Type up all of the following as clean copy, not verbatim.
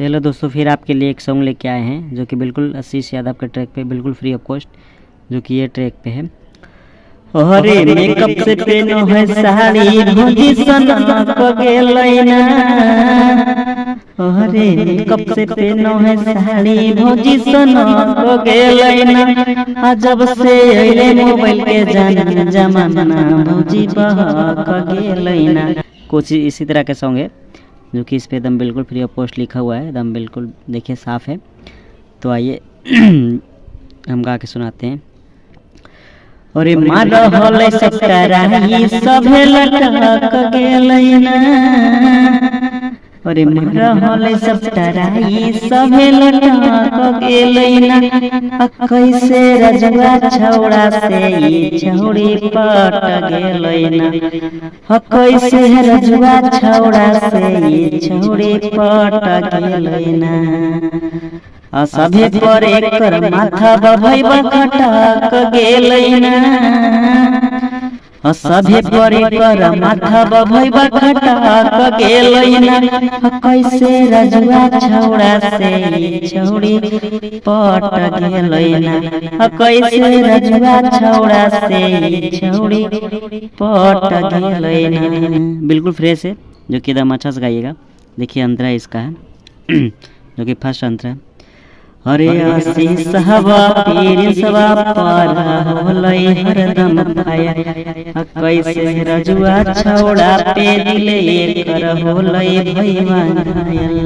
तो हेलो दोस्तों, फिर आपके लिए एक सॉन्ग लेके आए हैं जो कि बिल्कुल आशीष यादव के ट्रैक पे बिल्कुल फ्री ऑफ कॉस्ट, जो कि ये ट्रैक पे है। अरे मेकअप से पेनो है साड़ी भौजी सनक गेलै ना। अरे मेकअप से पेनो है साड़ी भौजी सनक गेलै ना। आ जब से अइले मोबाइल के जाना जमाना भौजी बहक गेलै ना। कुछ इसी तरह के सॉन्ग है जो कि इस पे एकदम बिल्कुल फ्री ऑफ कॉस्ट लिखा हुआ है, एकदम बिल्कुल देखिए साफ है। तो आइए हम गा के सुनाते हैं। अरे मार होलै सब तराई सभे लटक गेलै ना। अरे मार होलै सब तराई सभे लटक गेलै ना। आ कैसे रजुआ छौड़ा से ई छौड़ी पट गेलै ना। आ कैसे रजुआ छौड़ा से ई छौड़ी पट गेलै ना। आ सभे पर एकर माथा बभैबा खटक गेलै ना। आ सभे पर एकर माथा बभैबा खटक गेलै ना। आ कैसे रजुआ छौड़ा से ई छौड़ी पट गेलै ना। आ कैसे रजुआ छौड़ा से ई छौड़ी पट गेलै ना। बिल्कुल फ्रेश है, जो कि एकदम अच्छा से गाइएगा। देखिए अंतरा इसका है जो कि फर्स्ट अंतरा है। अरे आशीषवा प्रिंसवा पर होलै हरदम फायर। आ कैसे रजुआ छौड़ा पे दिल एकर होलै भैया घायल।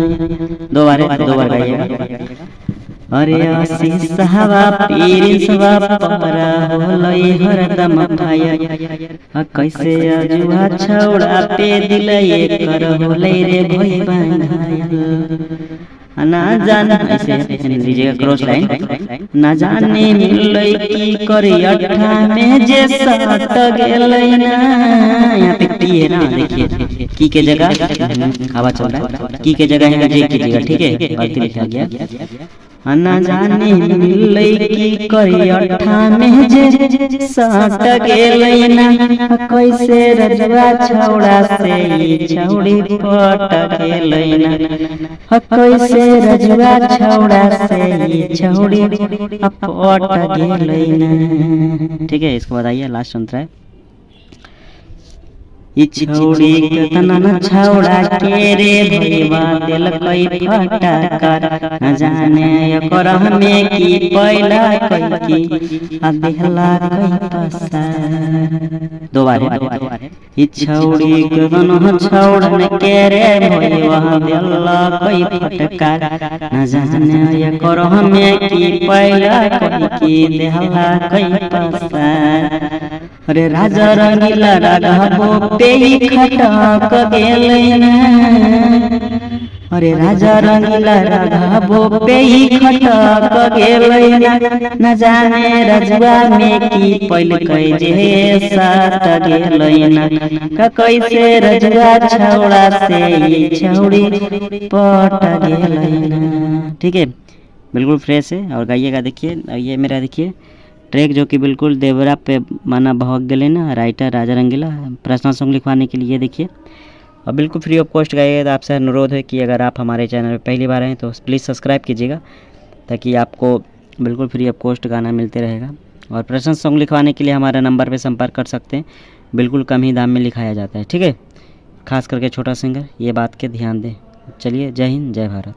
दो बार है, दो बार गाइएगा। अरे आशीषवा प्रिंसवा पर होलै हरदम फायर। आ कैसे रजुआ छौड़ा पे दिल एकर होलै रे भैया घायल। ना जाने ऐसे लीजिएगा क्रॉस लाइन। ना जाने मिलै की करियठा में जे सट गेलै ना। यहाँ पे टी है ना, देखिए की के जगह हवा चल रहा है, की के जगह यहाँ जे कीजिएगा, ठीक है, गलती लिखा गया। ना जाने मिलै की करियठा में जे सट गेलै ना। कैसे रजुआ छौड़ा से ई छौड़ी पट गेलै ना। कैसे रजुआ छौड़ा से ई छौड़ी पट गेलै ना। ठीक है, इसको बताइए लास्ट अंतरा है। ई छौड़ी केतना न छौड़ा के रे भैया देलकै फटकार। न जाने एकर में की पैला की आ देहला कै पसार। दो बार है। ई छौड़ी केतना छौड़न के रे भैया देलकै फटकार। न जाने एकर में की पैला की देहला कै पसार। अरे राजा रंगीला राघवो पे खटक गेलै ना। अरे राजा रंगीला राघवो पे खटक गेलै ना। न जाने रजुआ में की पैलकै जे सट गेलै ना। कैसे रजुआ छौड़ा से ई छौड़ी पट गेलै ना। ठीक है, बिल्कुल फ्रेश है और गाइएगा। देखिए ये मेरा देखिए ट्रैक जो कि बिल्कुल देवरा पे माना बहक गेलै ना, राइटर राजा रंगीला, पर्सनल सॉन्ग लिखवाने के लिए देखिए। और बिल्कुल फ्री ऑफ कॉस्ट गाइएगा। तो आपसे अनुरोध है कि अगर आप हमारे चैनल पर पहली बार आए तो प्लीज़ सब्सक्राइब कीजिएगा, ताकि आपको बिल्कुल फ्री ऑफ कॉस्ट गाना मिलते रहेगा। और पर्सनल सॉन्ग लिखवाने के लिए हमारे नंबर पर संपर्क कर सकते हैं, बिल्कुल कम ही दाम में लिखाया जाता है। ठीक है, खास करके छोटा सिंगर ये बात के ध्यान दें। चलिए, जय हिंद, जय भारत।